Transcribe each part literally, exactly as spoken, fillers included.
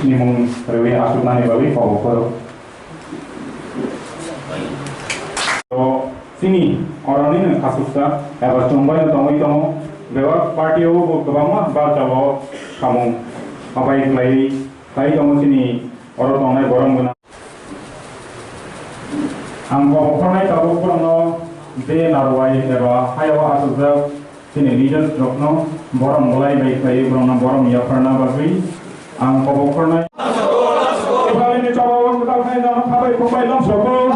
Nimung rwi aswknani bagwi kok phoro. To chini oroni no khasuksa eba chumbai no tongwi tongo. Bebak party o bo kwbangma barjao samung abai khlai khlai tongo chini oro tongnai borom gwnang. Ang kok phornai tabuk borokno je narwai eba hayao achukjak chini leaders rokno borom bolai bai khlaiwi borokno borom yapharna bagwi ang kok phornai. Nepalini chobao kwtal khe nono khabai khumbai lamsogo.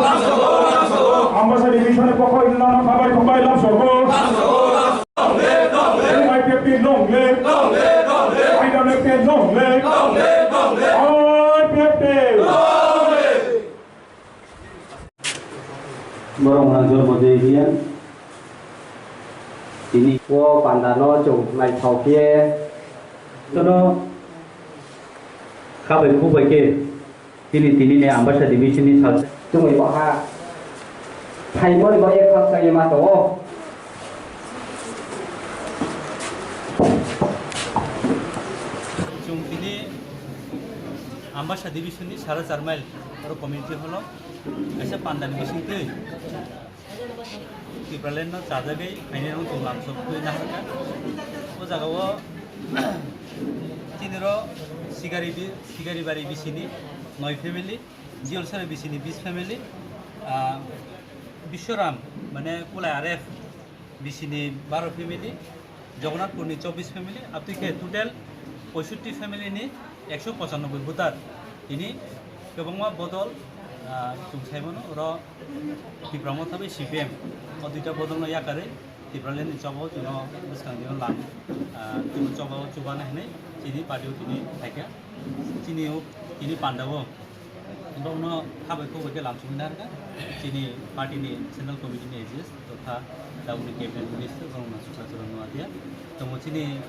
Ambasa division ni pokho nono khabai khumbai lamsogo. I P F T long live. I P F T long live. I P F T. Borok mwnang jormo jai hiya. Tini o panda no chwng naithok khe tono khabai khukbai khe tini tini ni Ambasa division ni sal chwngwi bo ha phaimani bo ek khak chaya ma tongo. Chwng tini Ambasa division ni sara char mile oro community hall o kaisa panda ni bising twi Tipraland no chajagwi phainai rok chwng lamsok twi naharkha. O jaga o chini ro Sigari bi-, Sigari bari bisini noi family, Jiolsari bisini bis family, ah, Biswaram mane Kulai R F bisini baro family, Jagannathpurni chobbish family, abtwi khe total poisotti family ni ekso pochanoboi voter. Tini kwbangma bodol, ah, chwng sai mano, oro Tipra Motha bai C P M o duita bodolno yakarwi Tipraland ni chobao chwngno bwskang dino lang, ah, chwngno chobao chubana hinwi chini party o tini phaikha. Chini o, tini panda o Borokno khabai khukbai khe lamsogwi narwkha chini party ni central committee ni A G S totha tabukni cabinet minister borokno Sukhra Charan Noatia. Tongo chini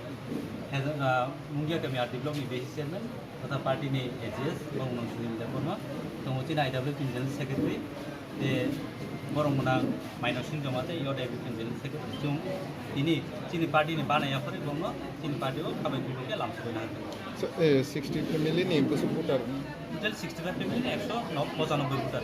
Heza-, ah, Mungia kami R D block ni B C chairman totha party ni A G S borokno Sunil Debbarma. Tongo chini I W P ni general secretary tei borok mwnang Mainosing Jamatia, I W P ni general secretary. Chwng tini chini party ni bana yaphari borokno chini party o khabai khukbai khe lamsogwi narwkha. So, eh, sixty family ni bwswk voter? Total sixty five family ni ekso pochanoboi voter.